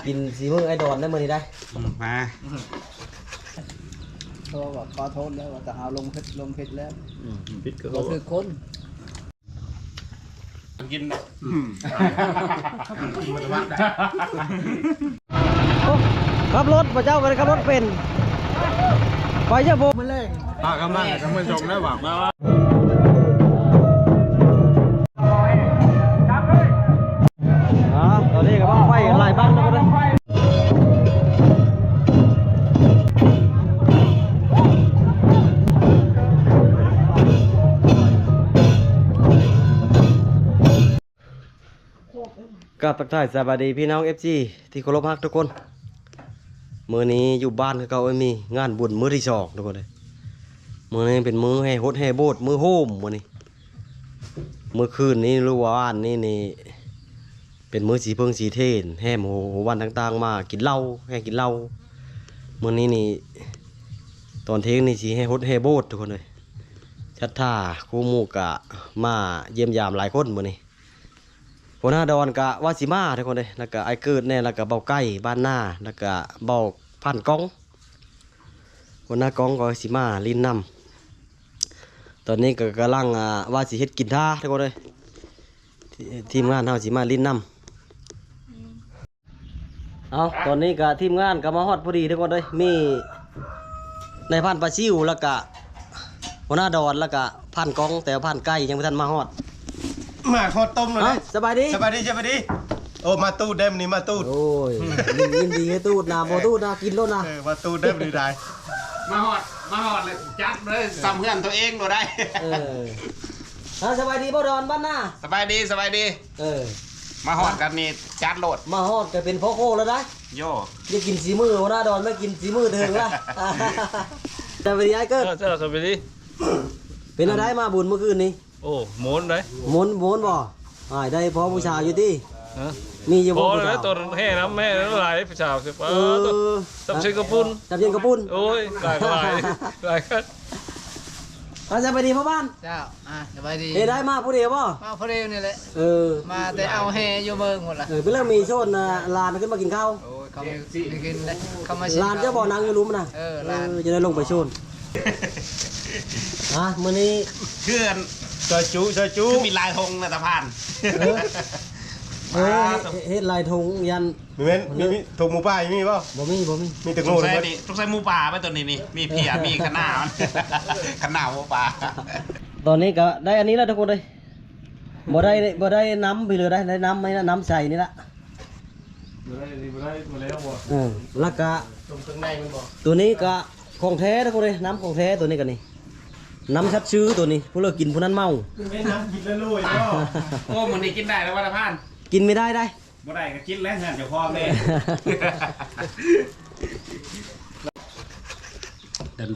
ກິນສີມືອ້າຍດອນໄດ້ມື້ນີ້ໄດ້. ອືມ ມາ ໂທວ່າຂໍໂທດແລ້ວ ວ່າແຕ່ຫາລົງເພັດ ລົງເພັດແລ້ວ. ອືມ ຜິດກໍ ບໍ່ຖືກຄົນ. ກິນນະ ອືມ ໂອ້ ຂັບລົດ ພະເຈົ້າກໍໄດ້ຂັບລົດເປັນ ໄປເຈົ້າໂພມາແລງ ພາກັນມາກັນເມືອຊົມແລ້ວວ່າ ມາ ອ່າ ຕອນນີ້ກໍບັ້ງໄຟຫຼາຍບັ້ງແລ້ວເດີ. ກາບທັກທາຍສະບາຍດີພີ່ນ້ອງ ເອັຟຊີ ທີ່ເຄົາລົບຮັກທຸກຄົນ. ມື້ນີ້ຢູ່ບ້ານຄືເກົ່າ ເອີຍ ມີງານບຸນມື້ທີສອງທຸກຄົນເອີຍ. ມື້ນີ້ເປັນມື້ແຫ່ຫົດແຫ່ໂບດ ມື້ໂຮມມື້ນີ້. ມື້ຄືນນີ້ ຫຼືວ່າວານນີ້ນີ້ ເປັນມື້ສີເຜິ້ງສີເທນ ແຫ່ໝູ່ບ້ານຕ່າງໆ ມາກິນເຫຼົ້າ ແຫ່ກິນເຫຼົ້າ. ມື້ນີ້ນີ້ ຕອນທ່ຽງນີ້ ຊິແຫ່ຫົດແຫ່ໂບດທຸກຄົນເອີຍ. ສັດທາຄູ່ໝູ່ກະມາຢ້ຽມຢາມຫຼາຍຄົນມື້ນີ້. ຫົວໜ້າດອນກະວ່າຊິມາທຸກຄົນເອີຍ ແລ້ວກະອ້າຍເກີດແດ່ ແລ້ວກະເບົາໄກ່ບ້ານນາ ແລ້ວກະເບົາຜ່ານກ້ອງ. ຫົວໜ້າກ້ອງກໍຊິມາຫຼິ້ນນຳ. ຕອນນີ້ກໍກຳລັງ ອ່າ ວ່າຊິເຮັດກິນຖ້າທຸກຄົນເອີຍ. ທີມງານເຮົາຊິມາຫຼິ້ນນຳ. ເອົາ ຕອນນີ້ກໍທີມງານກໍມາຮອດພໍດີທຸກຄົນເອີຍ. ມີນາຍພານປາຊິວ ແລ້ວກະຫົວໜ້າດອນ ແລ້ວກະພານກ້ອງ ແຕ່ພານໄກ່ຍັງບໍ່ທັນມາຮອດ. ມາຮອດຕົ້ມແລ້ວ. ເອົ້າ ເດ້ ສະບາຍດີ ສະບາຍດີ ສະບາຍດີ. ໂອ້ ມາຕູດໄດ້ມື້ນີ້ ມາຕູດ. ໂອ້ຍ ຍິນ ຍິນດີໃຫ້ຕູດນະ ບໍ່ຕູດນະ ກິນໂລດນະ. ເອີ ມາຕູດໄດ້ມື້ນີ້ໄດ້. ມາຮອດ ມາຮອດແລ້ວຈັດເລີຍ ສ່ຳເຮືອນໂຕເອງໂລດໄດ້. ເອີ ເອົາ ສະບາຍດີບໍ່ດອນບ້ານນາ? ສະບາຍດີ ສະບາຍດີ. ເອີ ມາຮອດກັນນີ້ຈັດໂລດ. ມາຮອດກໍເປັນພໍ່ໂຄແລ້ວໄດ໋. ໂຢ ຢາກກິນສີມືຫົວໜ້າດອນ ມາກິນສີມືເຖິງລະ. ສະບາຍດີອ້າຍເກີດ. ເຈົ້າ ສະບາຍດີ. ເປັນແນວໃດມາບຸນມື້ຄືນນີ້? ໂອ້ ມ່ວນໄດ໋. ມ່ວນ ມ່ວນບໍ່? ອ້າຍໄດ້ພໍຜູ້ສາວຢູ່ຕິ? ຮະ? ມີຢູ່ບໍ່ຜູ້ສາວ? ພໍແລ້ວ ຕອນແຫ່ນຳແມ່ນຫຼາຍຜູ້ສາວຊິ. ເອີ ຕຳເສັ້ນກະປຸ້ນ ຕຳເສັ້ນກະປຸ້ນ. ໂອ້ຍ ຫຼາຍ ຫຼາຍ ຫຼາຍຄັນ. ເອົາ ສະບາຍດີພໍ່ບ້ານ. ເຈົ້າ ອ່າ ສະບາຍດີ. ເຮັດໄດ້ມາຜູ້ດຽວບໍ່? ມາຜູ້ດຽວນີ້ແຫຼະ. ເອີ ມາແຕ່ເອົາແຫ່ຢູ່ເມືອງພຸ້ນລະ. ເອີ ເປັນເລື່ອງມີໂຊນນະ ຫຼານຂຶ້ນມາກິນເຂົ້າ. ໂອ້ຍ ເຂົາໄດ້ກິນແລ້ວ ເຂົາມາຊິ ຫຼານເຈົ້າບໍ່ນັ່ງຢູ່ລຸ່ມນະ? ເອີ ຫຼານ. ເອີ ຈະໄດ້ລົງໄປໂຊນ. ອ່າ ມື້ນີ້ຄືອັນ ຊອຍຈຸ ຊອຍຈຸ ຄືມີຫຼາຍຖົງນະຕາພານ. ເອີ ເອີ ເຮັດ ເຮັດຫຼາຍຖົງ ຢ້ານ ມີແມ່ນ ມີ ມີຖົງໝູປ່າ ມີບໍ່? ບໍ່ມີ ບໍ່ມີ. ມີແຕ່ໂງ່. ສົງໄສນີ້ ສົງໄສໝູປ່າໄປຕົວນີ້ນີ້ ມີເພຍ ມີຂະໜາວ ຂະໜາວໝູປ່າ. ຕອນນີ້ກໍໄດ້ອັນນີ້ແລ້ວທຸກຄົນເອີຍ. ບໍ່ໄດ້ ບໍ່ໄດ້ນ້ຳພີ້ເລີຍໄດ໋ ໄດ້ນ້ຳນີ້ລະ ນ້ຳໃສນີ້ລະ. ບໍ່ໄດ້ ບໍ່ໄດ້ ບໍ່ແລ້ວບໍ່? ເອີ ແລ້ວກະຕົ້ມເຄື່ອງໃນມັນບໍ່? ຕົວນີ້ກະຂອງແທ້ເດີຄົນເອີຍ ນ້ຳຂອງແທ້ຕົວນີ້ກະນີ້ ນ້ຳສັດຊື່ຕົວນີ້ ຜູ້ເລີກກິນຜູ້ນັ້ນເມົາ. ແມ່ນນ້ຳກິນແລ້ວໂລຍບໍ່? ໂອ້ ມື້ນີ້ກິນໄດ້ແລ້ວວ່ານະພານ? ກິນໄດ້ໄດ໋. ບໍ່ໄດ້ກໍກິນແລ້ວເຮືອນເຈົ້າຂອງເດ້.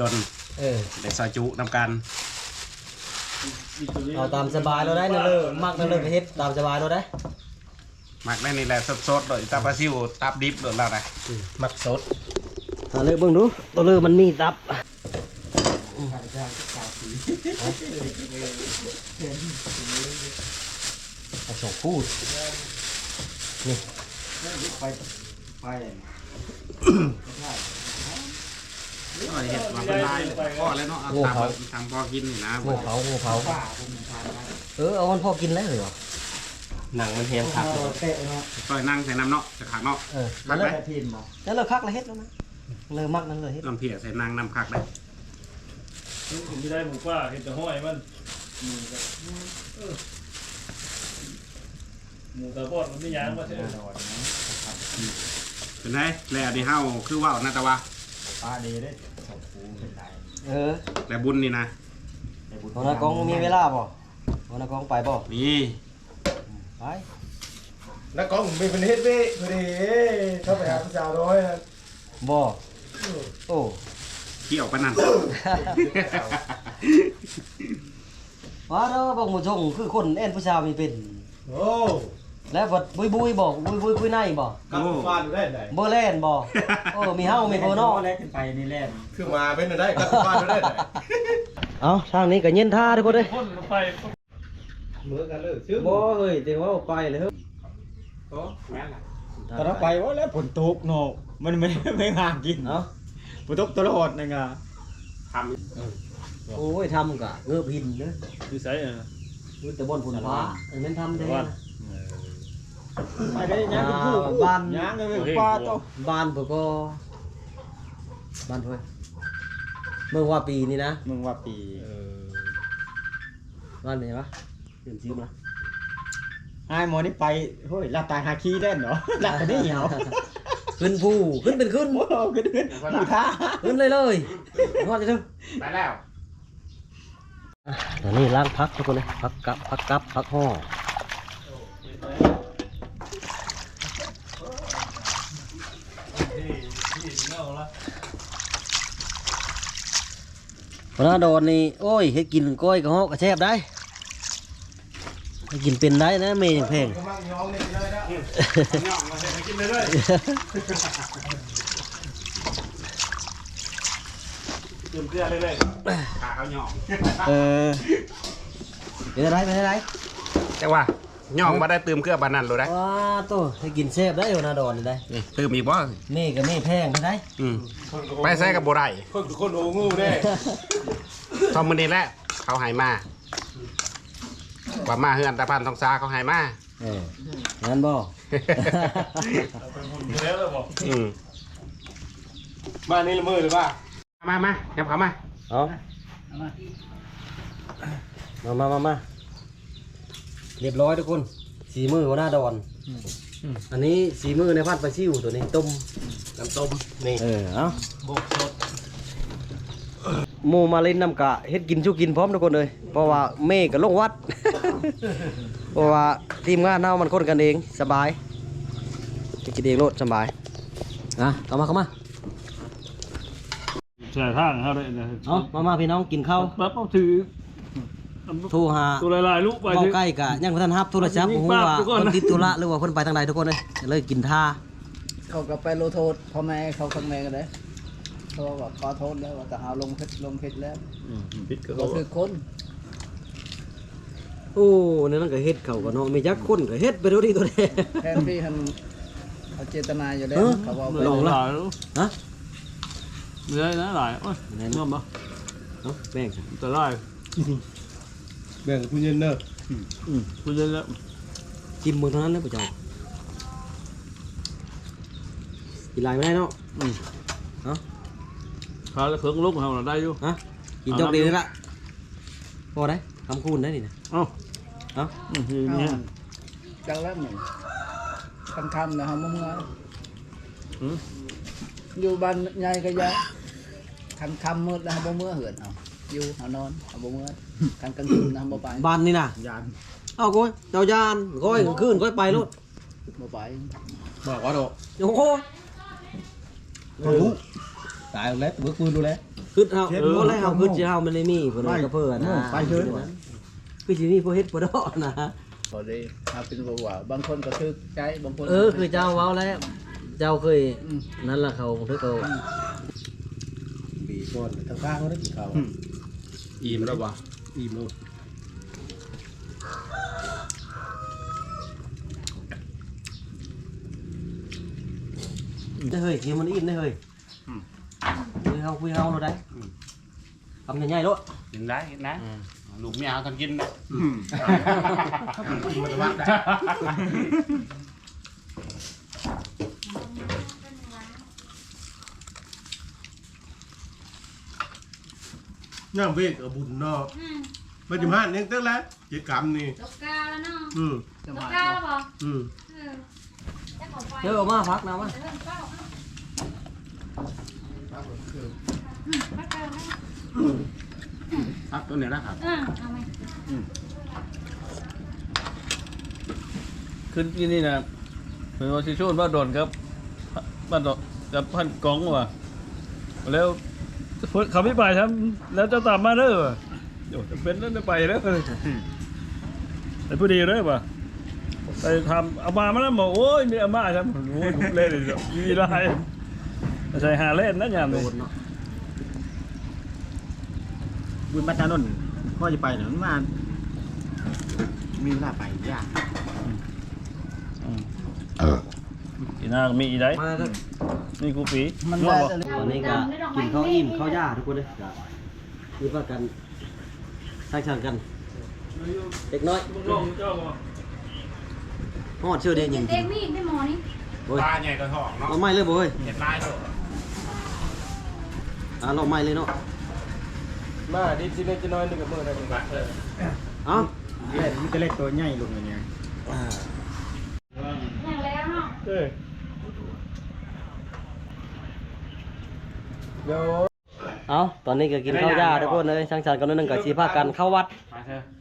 ດົນໆ ເອີ ໄດ້ຊອຍຈຸນຳກັນ. ເອົາຕາມສະບາຍໂລດໄດ໋ ນັ້ນເລີຍ ມັກນັ້ນເລີຍກໍເຮັດຕາມສະບາຍໂລດໄດ໋. ມັກໄດ້ນີ້ແຫຼະ ສົດໆ ໂດຍຕາປາຊິວ ຕັບດິບໂລດລາວນະ. ອືມ ມັກສົດ. ຫາເລີກເບິ່ງດູ ໂຕເລີມັນມີຕັບ. ເອົາສອງຄູ່ນີ້ ໄປ ໄປ ເຮັດມາເປັນລາຍ ພໍແລ້ວເນາະ. ເອົາຕາມ ຕາມພໍກິນນີ້ນະ ໂງ່ເຜົາ ໂງ່ເຜົາ. ເອີ ເອົາມັນພໍກິນແລ້ວເລີຍ. ໜັງມັນແຮງຄັກ. ຊອຍໜັງໃສ່ນຳເນາະ ຈະຄັກເນາະ. ເອີ ຄັກໄດ໋. ແລ້ວເລີກຄັກລະເຮັດແລ້ວນະ ເລີກມັກນັ້ນເລີຍເຮັດ. ນ້ຳເພຍໃສ່ໜັງນຳຄັກໄດ໋. ເອີ ກິນໄດ້ໝູປ່າ ເຮັດແຕ່ຫ້ອຍມັນ. ເອີ ໝູຕາບອດມັນມີຫຍັງມາແທ້. ເປັນໄດ ແລ້ວນີ້ເຮົາຄືເວົ້ານະ ແຕ່ວ່າ ປາເດເດ້ ຂອບຄູເປັນໄດ. ເອີ ແລ້ວບຸນນີ້ນະ ຫົວໜ້າກອງມີເວລາບໍ່? ຫົວໜ້າກອງໄປບໍ່? ມີ ໄປ. ໜ້າກອງມີເພິ່ນເຮັດເວກເພິ່ນເດ້ ເຂົ້າໄປຫາຜູ້ສາວນ້ອຍຫັ້ນ. ບໍ່ ໂອ້ ຂຽວປານນັ້ນ. ວ່າເດີ ບັກໝູຊົງຄືຄົນແອ່ນຜູ້ສາວມີເປັນ. ໂອ້ ແລ້ວບັດບຸຍໆບໍ່ ບຸຍໆ ຄຸຍໃນບໍ່? ກັບຟາດໄດ້ໃດ ບໍ່ແລ່ນບໍ່? ໂອ້ ມີເຮົາມີເພິ່ນເນາະ. ແລ່ນຂຶ້ນໄປນີ້ແລ່ນ ຄືໝາເປັນໄດ້ ກັບຟາດໄດ້ໃດ. ເອົ້າ ທາງນີ້ກໍເຢັນທ່າທຸກຄົນເດ້. ເມືອກັນເລີຍ ບໍ່ເຮີ້ຍ ແຕ່ວ່າໄປແລ້ວເຮີ້ຍ. ໂອ້ ແມ່ນລະ ຕອນເຮົາໄປ ໂອ້ຍ ແລ້ວຝົນຕົກເນາະ ມັນ ມັນ ມັນຫາກິນ ເອົ້າ ຝົນຕົກຕະຫຼອດນັ້ນກະ ຖ້ຳ ໂອ້ຍ ຖ້ຳກະເງີບຫີນເດີ ຢູ່ໃສນະ? ມີແຕ່ບ່ອນຝົນຟ້າ ເອີ ແມ່ນຖ້ຳແທ້ນະ ເອີ ໄປໄດ້ ຍ່າງຂຶ້ນພູ ບ້ານ ຍ່າງຂຶ້ນພູປ່າຕໍ່ ບ້ານເພິ່ນກໍ ບ້ານເພິ່ນ ເມືອງວາປີນີ້ນະ ເມືອງວາປີ ເອີ ບ້ານແມ່ນຫຍັງວະ? ຕື່ມຊຶມລະ ອ້າຍໝໍນີ້ໄປ ໂອ້ຍ ລັດຕາຍຫາຂີ້ແລ້ວເນາະ ລັດຕານີ້ເອົາ ຂຶ້ນພູ ຂຶ້ນເປັນຂຶ້ນ ໂອ້ ຂຶ້ນ ຂຶ້ນ ຜູ້ທ້າ ຂຶ້ນເລີຍ ເລີຍ ຮອດເດີ ໄປແລ້ວ ອ່ະ ຕອນນີ້ລ້າງຜັກທຸກຄົນເອີຍ ຜັກກັບ ຜັກກັບ ຜັກຫໍ່ ຫົວໜ້າດອນນີ້ ໂອ້ຍ ເຮັດກິນກ້ອຍກະເຫາະກະແຊບໄດ໋ ເຮັດກິນເປັນໄດ໋ນະ ແມ່ຍັງແພງ ຕື່ມເກືອເລີຍໆ ຂາເຂົາຫຍ້ອງ ເອີ ເປັນຈັ່ງໃດ ເປັນຈັ່ງໃດ ແຕ່ວ່າ ຍ່ອງບໍ່ໄດ້ຕື່ມເກືອປານນັ້ນໂລດໄດ໋ ວ້າໂຕ ໃຫ້ກິນແຊບໄດ໋ ຫົວໜ້າດອນນີ້ໄດ໋ ຕື່ມອີກບໍ່? ແມ່ກະແມ່ແພງເທົ່າໃດ໋ ອືມ ໄປໃສກະບໍ່ໄດ້ ຄົນ ຄົນໂອງູເດ້ ເທົ່າມື້ນີ້ແຫຼະ ເຂົາໃຫ້ມາ ວ່າມາເຮືອນຕາພັນທອງສາ ເຂົາໃຫ້ມາ ເອີ ແມ່ນບໍ່? ອືມ ມານີ້ລະມື້ຫຼືວ່າ ມາ ມາ ຍັບເຂົ້າມາ ເອົາ ມາ ມາ ມາ ມາ ຮຽບຮ້ອຍທຸກຄົນ ສີມືຫົວໜ້າດອນ ອືມ ອັນນີ້ສີມືນາຍພັນປາຊິວ ໂຕນີ້ຕົ້ມ ນ້ຳຕົ້ມນີ້ ເອີ ເອົາ ບົກສົດ ໝູ່ມາຫຼິ້ນນຳກະເຮັດກິນສູ່ກິນພ້ອມທຸກຄົນເອີຍ ເພາະວ່າແມ່ກະລົງວັດ ເພາະວ່າທີມງານເຮົາມັນຄົນກັນເອງ ສະບາຍ ເຮັດກິນເອງໂລດ ສະບາຍ ອ່ະ ເຂົ້າມາ ເຂົ້າມາ ສາຍທາງເຮົາໄດ້ນະ ເອົາ ມາ ມາ ພີ່ນ້ອງກິນເຂົ້າ ແບບເອົາຖື ໂທຫາ ໂຕຫຼາຍໆລູກໄປ ເວົ້າໃກ້ກະຍັງບໍ່ທັນຮັບໂທລະສັບ ບໍ່ຮູ້ວ່າເພິ່ນຕິດທຸລະ ຫຼືວ່າເພິ່ນໄປທາງໃດທຸກຄົນເອີຍ ກະເລີຍກິນທ່າ ເຂົາກະໄປລົງໂທດພໍ່ແມ່ເຂົາຂ້າງໃນກະໄດ້ ເຂົາກະຂໍໂທດແລ້ວ ວ່າແຕ່ເຮົາລົງຜິດ ລົງຜິດແລ້ວ ອືມ ຜິດກະບໍ່ຖືກຄົນ ໂອ້ ແນວນັ້ນກະເຮັດເຂົາກະເນາະ ມີຈັກຄົນກະເຮັດໄປໂດຍດີໂດຍແທ້ ແທນທີ່ຫັ້ນ ເຂົາເຈດຕະນາຢູ່ແລ້ວ ເອີ ເຂົາເວົ້າໄປ ລອງລະ ຮະ ບໍ່ໄດ້ນະຫຼາຍ ໂອ້ຍ ບໍ່ໄດ້ນະ ເອົາ ແບ່ງ ອັນຕະລາຍ ແບ່ງຜູ້ເຢັນເດີ ອືມ ຜູ້ເຢັນແລ້ວ ຊີມເບິ່ງເທົ່ານັ້ນແຫຼະພວກເຈົ້າ ກິນຫຼາຍບໍ່ໄດ້ເນາະ ອືມ ເອົາ ຂາເຄິ່ງໂລເຮົານະໄດ້ຢູ່ ຮະ ກິນຈອກດຽວນີ້ລະ ພໍໄດ້ ຄຳຄູນໄດ້ນີ້ນະ ເອົ້າ ເອົ້າ ອືມ ເອົາ ຈັກແລ້ວນີ້ ຄັນຄ່ຳແລ້ວເຮົາບໍ່ເມືອ ຫືມ ຢູ່ບ້ານໃຫຍ່ກະຢ່າ ຄັນຄ່ຳມືດແລ້ວເຮົາບໍ່ເມືອເຮືອນເຮົາ ຢູ່ເຮົານອນ ເຮົາບໍ່ເມືອ ຄັນກາງຄືນເຮົາບໍ່ໄປ ບ້ານນີ້ນະ ຢ້ານ ເອົາ ໂອ້ຍ ເຈົ້າຢ້ານ ຂ້ອຍກາງຄືນຂ້ອຍໄປໂລດ ບໍ່ໄປ ບອກວ່າໂດ ໂອ້ໂຫ ເຂົາຮູ້ ຕາຍແລ້ວ ເບີກປືນດູແລ ຄຶດເຮົາ ເອີ ບໍ່ແລ້ວເຮົາຄຶດຊິເຮົາມັນໄດ້ມີຜູ້ໃດກະເພີ້ນນະ ໄປເຊີຍ ຄືຊິມີຜູ້ເຮັດຜູ້ດອກນະ ພໍດີ ເຮົາເປັນຜູ້ເວົ້າ ບາງຄົນກະຖືກໃຈ ບາງຄົນ ເອີ ຄືເຈົ້າເວົ້າແລ້ວ ເຈົ້າເຄີຍ ອືມ ນັ້ນລະ ເຂົາ ເຂົາ ອືມ ບີກ່ອນ ທາງຂ້າງເຮົາໄດ້ກິນເຂົ້າ ອືມ ອີ່ມແລ້ວບໍ່? ອີ່ມແລ້ວ ເອີ ເຮີ້ຍ ກິນມັນອີ່ມເດີເຮີ້ຍ ອືມ ຄຸຍເຮົາ ຄຸຍເຮົາໂລດໄດ໋ ອືມ ຄຳໃຫຍ່ໆໂລດ ກິນໄດ້ ກິນໄດ້ ອືມ ລູກເມຍເຮົາຕ້ອງກິນໄດ້ ອືມ ຍາມເວກກະບຸນເນາະ ອືມ ມາຈຸມານຍັງເຕີລະ ກິດກຳນີ້ ຕົກກາລະເນາະ ອືມ ຕົກກາລະບໍ່ ອືມ ເອີ ເດີ ເອົາມາຜັກນຳມາ ຜັກໂຕນີ້ລະຄັບ ເອີ ເອົາໄວ້ ອືມ ຄືນກີ້ນີ້ນະ ເພິ່ນວ່າຊິຊວນບ້ານດອນກັບ ບ້ານດອນກັບພັນກອງວ່າ ແລ້ວເຂົາມີປາຍຊ້ຳ ແລ້ວເຈົ້າຕາມມາເດີວ່າ ໂອ້ ຈຳເປັນແລ້ວໄດ້ໄປແລ້ວ ໄປຜູ້ດຽວເດີວ່າ ໄປຖາມອາມ່າມານຳ ໂອ້ຍ ມີອາມ່າຊ້ຳ ໂອ້ຍ ແລ່ນເລີຍ ມີຫຼາຍ ໃສ່ຫາແລ່ນນະຍາມນີ້ ບຸນບັດອານົນ ພໍຊິໄປນະ ມັນມາ ມີເວລາໄປຍາກ ອືມ ອືມ ເອີ. ອີນາກມີອີໃດ ມາເດີ ນີ້ກູປີ ມັນ ຍວດບໍ່ ຕອນນີ້ກໍກິນເຂົ້າອີ່ມເຂົ້າຢາທຸກຄົນເດີ ກໍມີປະກັນ ທັງສັນກັນ ເດັກນ້ອຍ ຮອດເທື່ອເດ ຍັງກິນ ເຕັກມີດໄດ້ໝໍນີ້ ໂອ້ຍ ປາໃຫຍ່ກວ່າທ້ອງເນາະ ເອົາໃໝ່ເລີຍບໍ່ເຮີ້ຍ ເຮັດຫຼາຍໂຕ ອ່າ ເອົາໃໝ່ເລີຍເນາະ ມາດິ ຊິເລັກຈະນ້ອຍໜຶ່ງກັບມື້ໄດ້ ເອົາ ມີແຕ່ເລັກໂຕໃຫຍ່ລົງອັນນີ້ ອ່າ ເອີ ດຽວ ເອົາ ຕອນນີ້ກໍກິນເຂົ້າຢາທຸກຄົນເອີຍ ສັງສັນກັນໜ້ອຍໜຶ່ງກໍຊິພາກັນເຂົ້າວັດ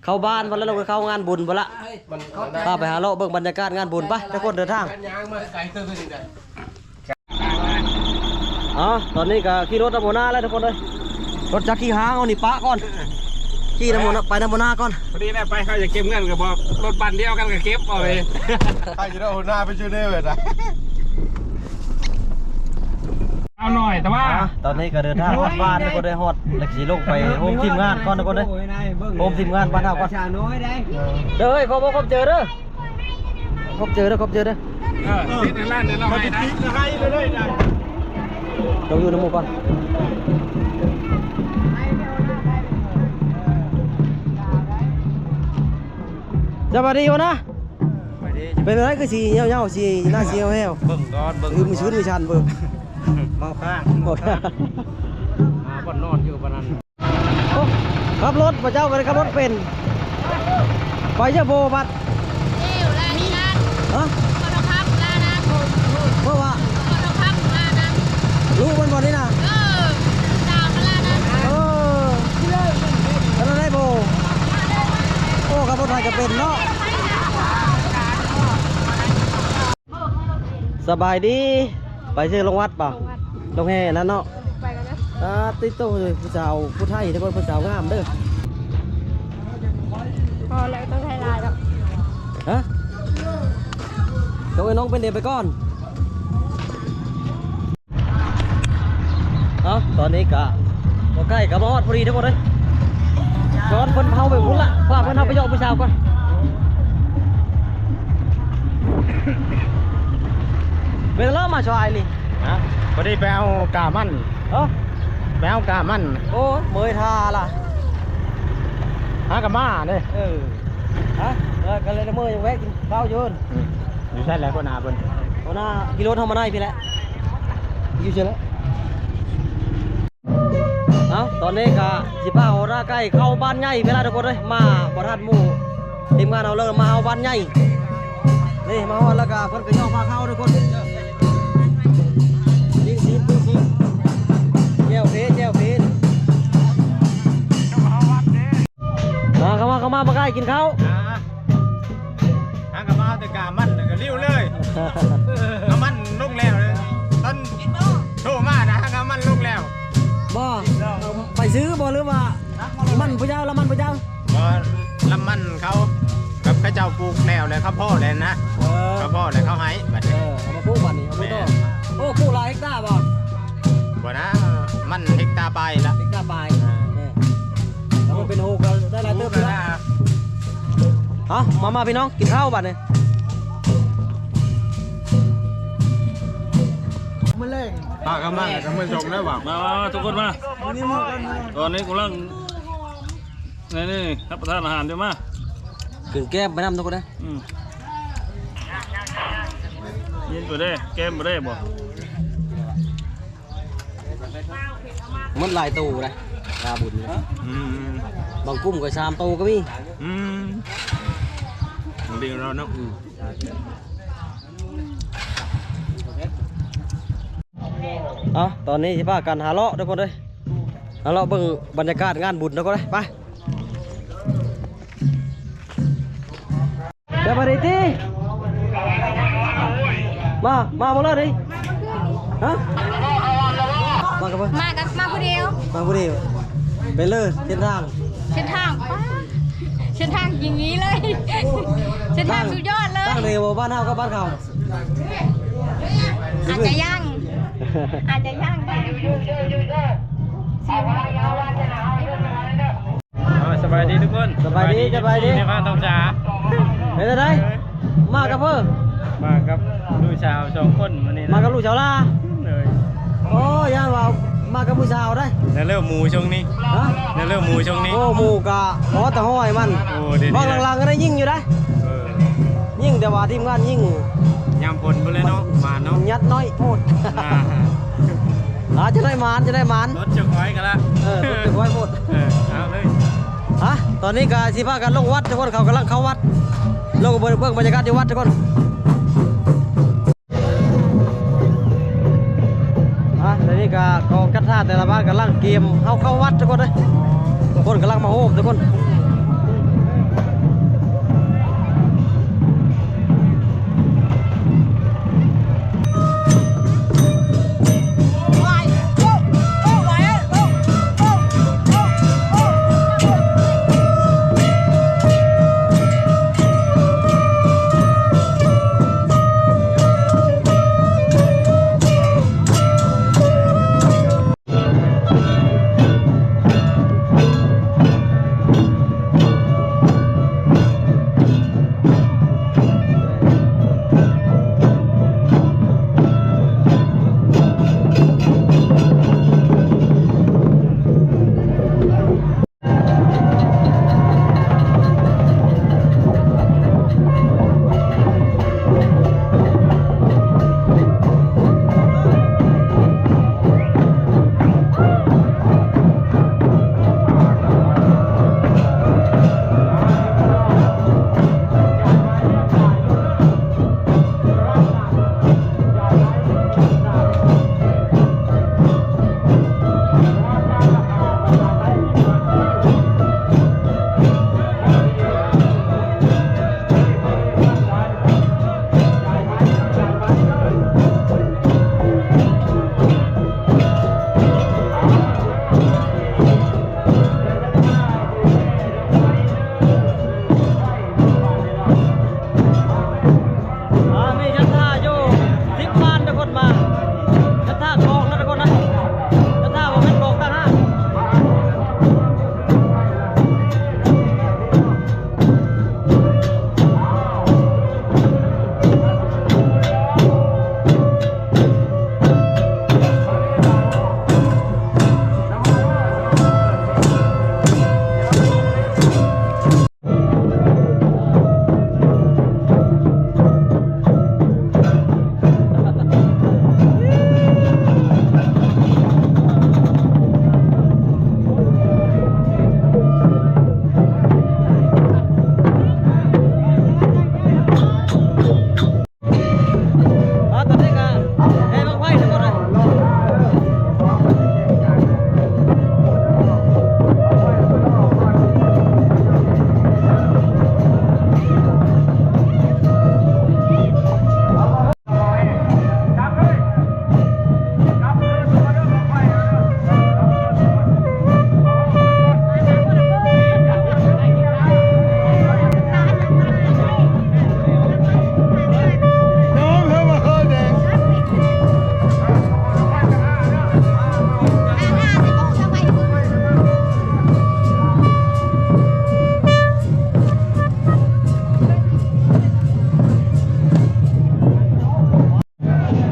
ເຂົ້າບ້ານພຸ້ນລະ ເຂົ້າງານບຸນພຸ້ນລະ ພາໄປຫາເລາະເບິ່ງບັນຍາກາດງານບຸນ ໄປ ທຸກຄົນເດີນທາງ ເອົາ ຕອນນີ້ກໍຂີ່ລົດນຳຫົວໜ້າແລ້ວທຸກຄົນເອີຍ ລົດຈັກຂີ່ຫ້າງເອົານີ້ປະກ່ອນ ຂີ່ນຳຫົວໜ້າ ໄປນຳຫົວໜ້າກ່ອນ ພໍດີແລ້ວ ໄປ ເຂົາຈະເກັບເງິນກໍບອກ ລົດບັ້ນດຽວກັນກໍເກັບເອົາເອງ ໃຜຈະໄດ້ຫົວໜ້າໄປຢູ່ເດີນະ ເອົາໜ້ອຍ ແຕ່ວ່າ ອ່າ ຕອນນີ້ກໍເດີນທາງຮອດບ້ານ ທຸກຄົນເດີ ຮອດແລ້ວຊິລົງໄປໂຮມທີມງານກ່ອນ ທຸກຄົນເດີ ໂຮມທີມງານບ້ານເຮົາກ່ອນ ເດີ ຂອບອົກຂອບໃຈເດີ ຂອບໃຈເດີ ຂອບໃຈເດີ ເອີ ຕິດໃນຮ້ານເດີ ເຮົາໃຫ້ໄດ້ ເຮົາຢູ່ນຳໝູ່ກ່ອນ ສະບາຍດີຫົວໜ້າ ສະບາຍດີ ເປັນຈັ່ງໃດຄືຊິເຫຍົ່ວໆ ຊິໜ້າຊິແຫ້ວໆ ເບິ່ງກ່ອນ ເບິ່ງ ອືມ ມີຊືນມີຊັນເບິ່ງ ເມົາຄ້າງ ເມົາຄ້າງ ຫາບ່ອນນອນຢູ່ປານນັ້ນ ໂອ້ ຂັບລົດ ພະເຈົ້າກໍໄດ້ຂັບລົດເປັນ ໄປເຈົ້າໂບບັດ ເອີ ລາຍງານ ຮະ ຂໍທອງຄຳລານະ ເພາະວ່າ ຂໍທອງຄຳລານະ ລູກມັນບໍ່ນີ້ນະ ເອີ ສາວມັນລານະ ເອີ ແລ້ວໄດ້ບໍ່ ໂອ້ ຂັບລົດໄທກໍເປັນເນາະ. ສະບາຍດີ ໄປເຊີລົງວັດບໍ່ ລົງແຫ່ນັ້ນເນາະ ໄປກັນເດີ ອ່າ ຕິດໂຕ ຜູ້ສາວຜູ້ໄທ ທຸກຄົນ ຜູ້ສາວງາມເດີ ພໍແລ້ວ ຕ້ອງໄທຫຼາຍດອກ ຮະ ຕ້ອງໃຫ້ນ້ອງເປັນເດໄປກ່ອນ. ເອົາ ຕອນນີ້ກະບໍ່ໃກ້ ກະມາຮອດພໍດີທຸກຄົນເອີຍ ຊ້ອນເພິ່ນເຮົາໄປພຸ້ນລະ ພາເພິ່ນເຮົາໄປເຍາະຜູ້ສາວກ່ອນ ເປັນລະມາຊ່ວຍນີ້ ຮະ ພໍດີໄປເອົາກາມັນ ເອີ ໄປເອົາກາມັນ ໂອ້ຍ ເມື່ອຍທ່າລະ ຫາກະມາເດ້ ເອີ ຮະ ເອີ ກະເລີຍເມື່ອຍ ຍັງແວະກິນເຂົ້າຢູ່ ອືມ ຢູ່ໃສແຫຼະຫົວໜ້າເພິ່ນ ຫົວໜ້າຂີ່ລົດເຮົາມາໃນພີ້ແຫຼະ ຢູ່ໃສແຫຼະ ເອົ້າ ຕອນນີ້ກະຊິພາຫົວໜ້າໄກ່ເຂົ້າບ້ານໃຫຍ່ເວລາ ທຸກຄົນເອີຍ ມາບໍ່ທັນໝູ່ທີມງານເຮົາເລີຍ ມາເຮົາບ້ານໃຫຍ່ ນີ້ມາຮອດແລ້ວກະເພິ່ນກະຍ່ອງພາເຂົ້າ ທຸກຄົນ ຊິມ ຊິມ ຊິມ ແຈ່ວເພ ແຈ່ວເພ ມາ ເຂົ້າມາ ເຂົ້າມາ ບັກອ້າຍກິນເຂົ້າ ອ່າ ຫາກະມາເອົາແຕ່ກາມັນ ແລ້ວກະລິ້ວເລີຍ ກາມັນລົງແລ້ວເລີຍ ຕອນໂທມານະ ຫາກະມັນລົງແລ້ວ ບໍ່ ໄປຊື້ບໍ່ ຫຼືວ່າມັນຜູ້ເຈົ້າ ລຳມັນຜູ້ເຈົ້າ ບໍ່ ລຳມັນເຂົາ ແບບເຂົາເຈົ້າປູກແລ້ວ ແລ້ວເຂົາພໍ້ແລ້ວນະ ເອີ ເຂົາພໍ້ແລ້ວເຂົາໃຫ້ບັດນີ້ ເອີ ເອົາມາປູກບັດນີ້ ເອົາມາຕໍ່ ແມ່ນ ໂອ້ ປູກຫຼາຍເຮັກຕາບໍ່? ບໍ່ນະ ມັນເຮັກຕາປາຍລະ ເຮັກຕາປາຍ ເອີ ເອີ ແລ້ວມັນເປັນໂຮກ ໄດ້ຫຼາຍເຕີບຢູ່ລະ ເອົ້າ ມາ ມາ ພີ່ນ້ອງ ກິນເຂົ້າບັດນີ້ ມື້ແລງ ພາກັນມາ ກັນມື້ຊົງແລ້ວຫວາ ມາ ມາ ມາ ທຸກຄົນມາ ຕອນນີ້ກຳລັງ ນີ້ ນີ້ ຮັບປະທານອາຫານຢູ່ ມາ ຂຶ້ນແກ້ມໄປນຳ ທຸກຄົນເດີ ອືມ ຍິນບໍ່ໄດ້ ແກ້ມບໍ່ໄດ້ບໍ່? ໝົດຫຼາຍໂຕໄດ໋ ງາບຸນ ອືມ ບາງກຸ່ມກໍສາມໂຕກໍມີ ອືມ ດີແລ້ວເນາະ ອືມ ເອົ້າ ຕອນນີ້ຊິພາກັນຫາເລາະ ທຸກຄົນເອີຍ ຫາເລາະເບິ່ງບັນຍາກາດງານບຸນ ທຸກຄົນເອີຍ ໄປ. ສະບາຍດີຕິ ມາ ມາບໍ່ເລີຍນີ້ ຮະ ມາກັບໃຜ ມາກັບ ມາຜູ້ດຽວ ມາຜູ້ດຽວ ໄປເລີຍ ເສັ້ນທາງ ເສັ້ນທາງ ປ້າ ເສັ້ນທາງຢ່າງນີ້ເລີຍ ເສັ້ນທາງສຸດຍອດເລີຍ ຕ່າງເດ້ບໍ່ ບ້ານເຮົາກັບບ້ານເຂົາ ອາດຈະຍັງ ອາດຈະຍັງ ເອີ ສະບາຍດີທຸກຄົນ ສະບາຍດີ ສະບາຍດີ ສະບາຍດີ ເປັນຈັ່ງໃດ ມາກັບເພິ່ນ ມາກັບ ລູກສາວສອງຄົນມື້ນີ້ນະ ມາກັບລູກສາວລາ. ໂດຍ. ໂອ້ ຢ້ານວ່າມາກັບຜູ້ສາວໄດ໋. ແລ້ວເລີກໝູຊ່ວງນີ້. ຮະ? ແລ້ວເລີກໝູຊ່ວງນີ້. ໂອ້ ໝູກະພໍແຕ່ຮ້ອຍມັນ. ໂອ້ ເດ້ ເວົ້າຫຼັງໆກໍໄດ້ຍິງຢູ່ໄດ໋. ເອີ ຍິງແຕ່ວ່າທີມງານຍິງ ຍາມຝົນພຸ້ນແຫຼະເນາະ ໝານເນາະ ຍັດນ້ອຍໂພດ. ອ່າ ອ່າ ຈະໄດ້ໝານ ຈະໄດ້ໝານ ລົດຈະຄອຍກັນລະ. ເອີ ລົດຈະຄອຍໂພດ. ເອີ ເອົາເລີຍ. ຮະ ຕອນນີ້ກໍຊິພາກັນລົງວັດທຸກຄົນ ເຂົາກຳລັງເຂົ້າວັດ ລົງໄປເບິ່ງ ເບິ່ງບັນຍາກາດຢູ່ວັດທຸກຄົນ. ອ່ະ ດຽວນີ້ກໍກອງຈັດທ່າແຕ່ລະບ້ານກຳລັງກຽມເຮົາເຂົ້າວັດທຸກຄົນເດີ ຄົນກຳລັງມາໂຮມທຸກຄົນ. ອ່າ ມີສັດທາຢູ່ສິບລ້ານທຸກຄົນມາ ສັດທາຂອງນະທຸກຄົນນະ ສັດທາບໍ່ແມ່ນຂອງຕ່າງຫາກ. ອ່າ ຕອນນີ້ກໍແຫ່ບັ້ງໄຟທັງໝົດເລີຍ.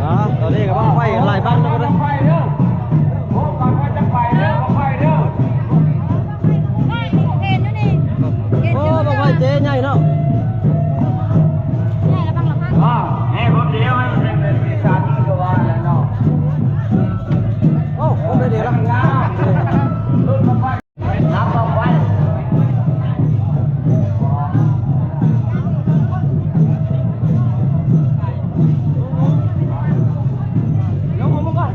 ອ່າ ຕອນນີ້ກໍບັ້ງໄຟຫຼາຍບັ້ງເນາະ ບັ້ງໄຟເດີ ບັ້ງໄຟຈະໄປເດີ ບັ້ງໄຟເດີ. ໂອ້ ບັ້ງໄຟເຈໃຫຍ່ເນາະ ໃຫຍ່ລະບັ້ງລະພັນ. ອ່າ ແຫ່ຄົນດຽວໃຫ້ມັນເປັນສີສັນຄືວ່າແຫຼະເນາະ. ໂອ້ ຄົນດຽວລະ ນັບບັ້ງໄຟ. ລົງມາກ່ອນ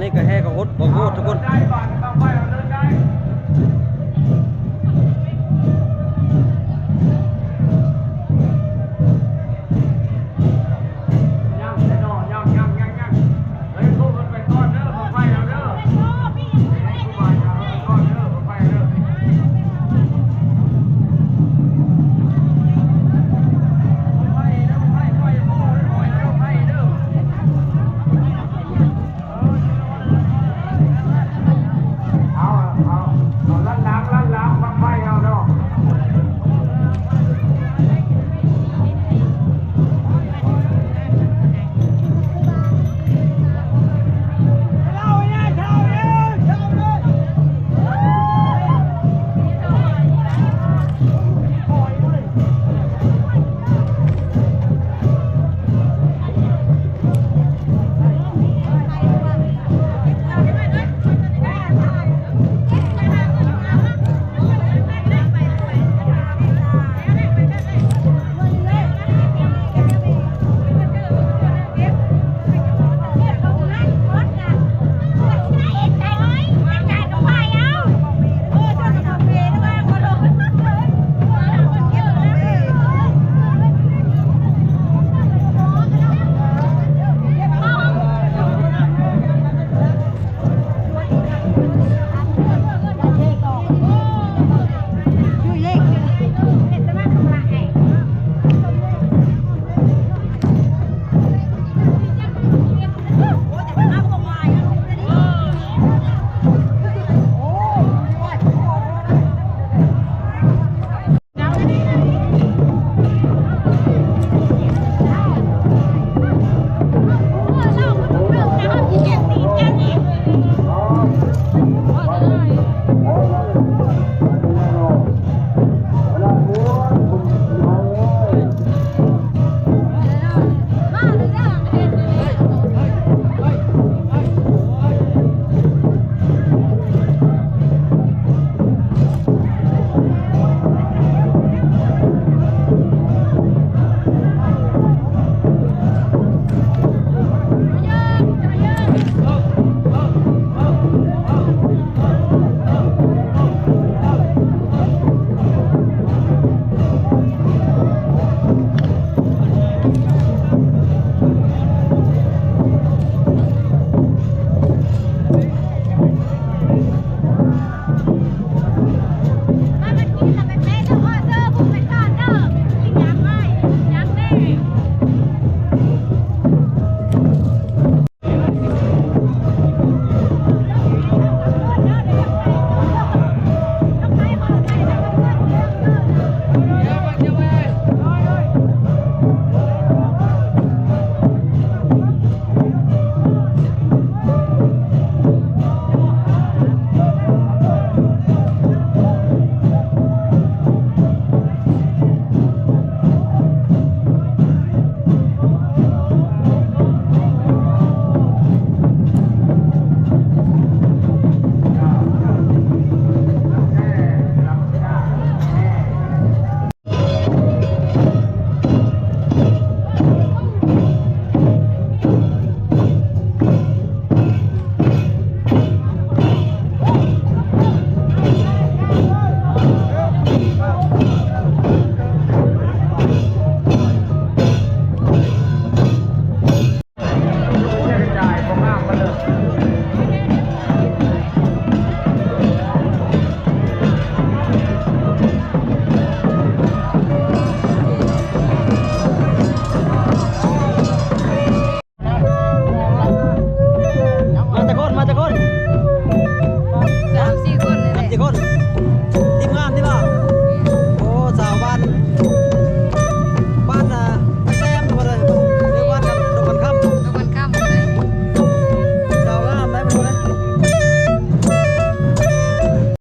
ນີ້ກໍແຫ່ເຂົ້າໂພດ ບໍ່ໂພດທຸກຄົນ